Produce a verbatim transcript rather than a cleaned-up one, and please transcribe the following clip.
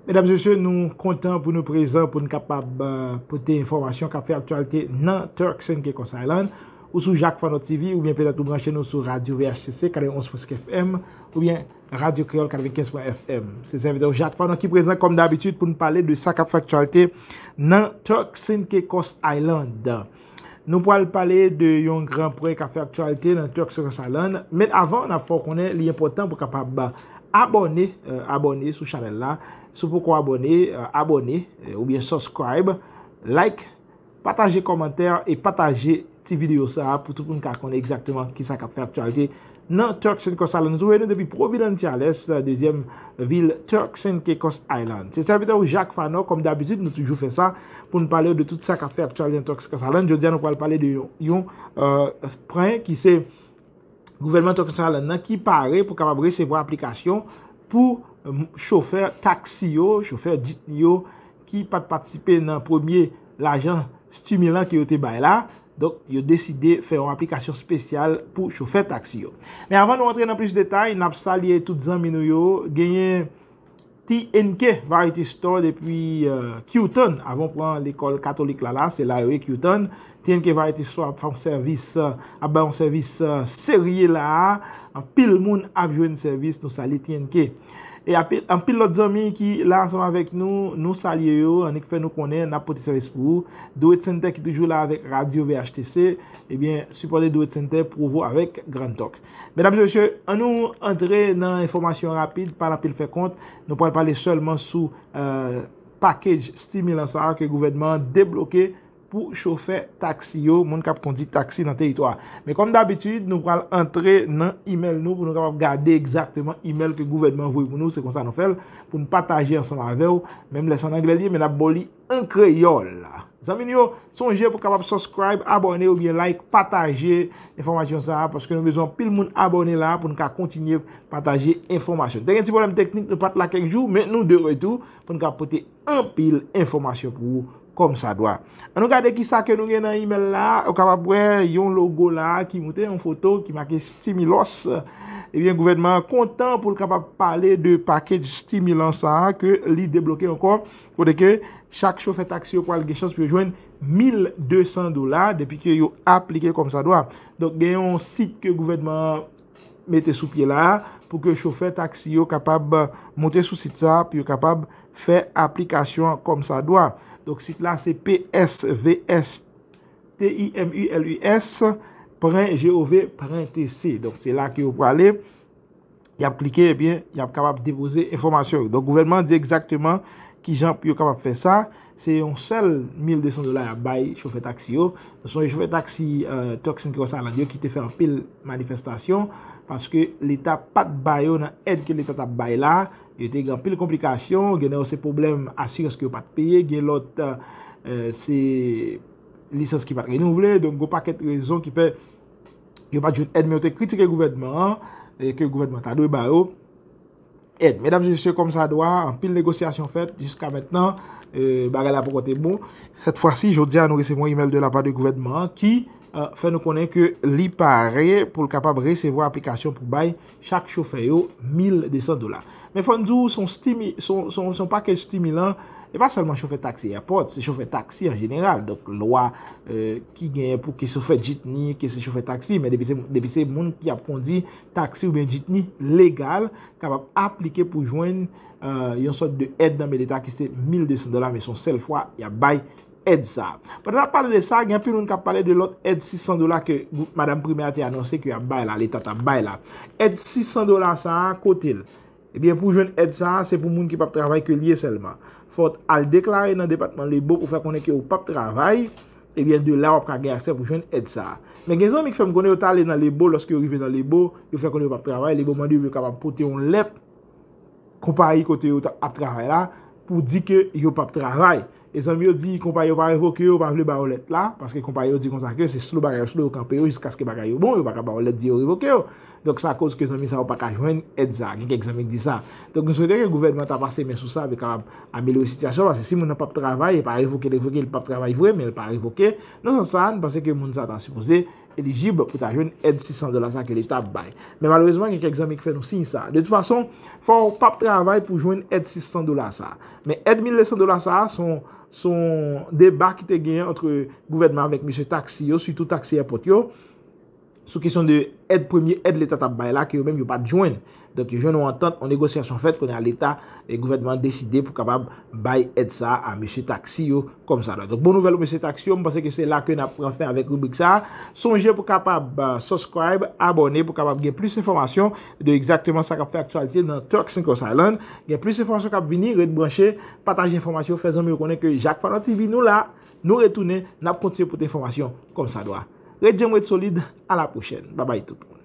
Medam, mesye, nou kontan pou nou prezan, pou n kapab uh, pote enfòmasyon k ap fè aktyalite nan Turks and Caicos Island. Ou sou Jacques Fanot T V, oubyen petèt ou branche nou sou Radyo V H T C, katrevenonz pwen senk F M, oubyen Radyo Kreyòl katrevenkenz pwen F M. Se sèvitè Jacques Fanot ki prezan, kòm dabitid, pou n pale de sa k ap fè aktyalite nan Turks and Caicos Island. Nou pral pale de yon gran pwen k ap fè aktyalite nan Turks and Caicos Island. Men avan, n ap fè w konnen li enpòtan pou w kapab abòne, uh, abòne sou chanèl la. Si w poko abòne, uh, abòne, uh, oubyen subscribe, like, pataje kòmantè e pataje ti videyo sa a pou tout moun ka konnen egzakteman kisa k ap fè aktyalite nan Turks and Caicos Island. Nou twouve nou depi Providenciales, dezyèm vil Turks and Caicos Island. Se sèvitè w Jacques Fanot, kòm dabitid, nou toujou fè sa pou n pale w de tout sa k ap fè aktyalite nan Turks and Caicos Island. Jodi a, nou pral pale de yon, yon uh, pwen ki se gouvènman Turks and Caicos Island nan ki pare pou kapab resevwa aplikasyon pou um, chofè taksi yo, chofè jitni yo ki pa t patisipe nan premye lajan stimilan ke yo te bay la. Donk, yo deside fè yon aplikasyon espesyal pou chofè taksi yo. Men avan nou antre nan plis detay, n ap salye tout zanmi nou yo. Genyen T N K Variety Store depi uh, Qton. Avan w pran lekòl katolik la, la, se la yo ye Qton. T N K Variety Store ap fè yon sèvis, uh, ap bay yon sèvis uh, serye la a. Anpil moun ap jwenn sèvis, nou salye T N K. E anpil, anpil lòt zanmi ki la ansanm avèk nou, nou salye yo, annik fè nou konnen n ap pote sèvis pou ou. Do It Center ki toujou la avèk Radyo V H T C, ebyen, sipòte Do It Center, Provo avèk Grand Talk. Medam, mesye, an nou antre nan enfòmasyon rapid, pa n anpil fè kont, nou pral pale sèlman sou uh, package stimulan sa a ke gouvènman an debloke pou chofè taksi yo, moun k ap kondi taksi nan teritwa a. Men kòm dabitid, nou pral antre nan imèl nou pou nou kapab gade egzakteman imèl ke gouvènman an voye pou nou, se konsa nou fè l, pou n pataje ansanm avè w, menm lè se an anglè li ye, men n ap ba w li an kreyòl. Zanmi nou yo, sonje pou kapab subscribe, abòne oubyen like, pataje enfòmasyon sa a, paske nou bezwen anpil moun abòne la a pou n ka kontinye pataje enfòmasyon. Te gen ti pwoblèm teknik, nou pa t la kèk jou, men nou de retou pou n ka pote anpil enfòmasyon pou ou kòm sa dwa. An nou gade kisa ke nou gen nan imèl la. Ou kapab wè yon logo la ki moute, yon foto ki make Stimulus. Ebyen, gouvènman an kontan pou l kapab pale de package stimulan sa a ke li debloke ankò, kote ke chak chofè taksi yo pral gen chans pou yo jwenn mil de san dola depi ke yo aplike kòm sa dwa. Donk, gen yon sit ke gouvènman an mete sou pye la a pou ke chofè taksi yo kapab monte sou sit sa a, pou yo kapab fè aplikasyon an kòm sa dwa. Donk, sit la se P S V S T I M U L U S pwen G O V pwen T C. Donk, se la ke yo prale. Y ap klike, ebyen, y ap kapab depoze enfòmasyon yo. Donk, gouvènman an di egzakteman kijan pou yo kapab fè sa. Se yon sèl mil de san dola y ap bay chofè taksi yo. Nou sonje chofè taksi, euh, Turks and Caicos Island yo ki te fè anpil manifestasyon paske Leta pa t ba yo nan èd ke Leta t ap bay la. Yo te gen anpil konplikasyon, gen nan yo se pwoblèm asirans ke yo pa t peye, gen lòt, euh, se lisans ki pa t renouvle. Donk, gon pakèt rezon ki fè yo pa t jwenn èd, men yo te kritike gouvènman an, e ke gouvènman ta dwe ba yo èd. Medam e mesye, kòm sa dwa, anpil negosyasyon fèt jiska mentnan, e, bagay la poko te bon. Sèt fwa si, jodi a, nou resevwa yon imèl de la pa de gouvènman an ki, e, fè nou konnen ke li pare pou l kapab resevwa aplikasyon pou bay chak chofè yo mil de san dola. Men fò n di w, se yon stimi-, se yon, se yon, se yon pakèj stimilan, e pa sèlman chofè taksi airport, se chofè taksi an jeneral. Donk, lwa, e, ki genyen pou ke chofè jitni, ke se chofè taksi, men depi se, depi se moun ki ap kondi taksi oubyen jitni legal, kapab aplike pou jwenn, e, yon sòt de èd nan men Leta ki se mil de san dola, men se yon sèl fwa y ap bay èd sa a. Pandan n ap pale de sa, gen anpil moun k ap pale de lòt èd sis san dola ke gou-, madanm Primè a te anonse ke y ap bay la, Leta t ap bay la. Èd sis san dola sa a, kote l? Ebyen, pou jwenn èd sa a, se pou moun ki p ap travay ke l ye sèlman. Fò w al deklare nan depatman Lebon pou fè konnen ke w p ap travay. Ebyen, de la, w ap ka gen aksè pou jwenn èd sa a. Men gen zanmi ki fè m konnen yo t ale nan Lebon, lòske yo rive nan Lebon, yo fè konnen yo p ap travay, Lebon mande yo pou yo kapab pote yon lèt konpayi kote yo t ap travay la, pou di ke yo p ap travay. E zanmi yo di konpayi yo pa revoke yo, yo pa vle ba yo lèt la, paske konpayi yo di konsa ke se slow bagay yo slow, yo kanpe yo jiskaske bagay yo bon, yo pa ka ba yo lèt di yo revoke yo. Donk sa koz ke zanmi sa yo pa ka jwenn èd sa. Gen kèk zanmi ki di sa. Donk nou swete ke gouvènman ta pase men sou sa, pou kapab amelyore sitiyasyon, paske si moun nan p ap travay, e pa revoke l, revoke l, p ap travay vre, men l pa revoke. Nan sans sa, nou panse ke moun sa ta sipoze elijib pou ta jwenn èd sis san dola sa ke Leta ap bay. Men malerezman, gen kèk zanmi ki fè nou siy sa. De tout fason, fò w p ap travay pou jwenn èd sis san dola sa. Men èd mil de san dola sa, se yon, se yon deba ki te genyen ant gouvènman avèk mesye taksi yo, sitou taksi èpòt yo, sou kesyon de èd, premye èd Leta t ap bay la, ke yo menm yo pa t jwenn. Donk, yo jwenn yon antant, yon negosyasyon fèt, kounye a Leta e gouvènman an deside pou kapab bay èd sa a mesye taksi yo kòmsadwa. Donk, bon nouvèl pou mesye taksi yo, m panse ke se la ke n ap pran fen avèk ribrik sa a. Sonje pou kapab, euh, subscribe, abòne, pou kapab gen plis enfòmasyon de egzakteman sa k ap fè aktyalite nan Turks and Cross Island. Gen plis enfòmasyon k ap vini, ret branche, pataje enfòmasyon, fè zanmi yo konnen ke Jak Fanon T V nou la, nou retounen, n ap kontinye pote enfòmasyon kòmsadwa. Ret djanm, ret solid, a la pwochèn. Babay tout moun.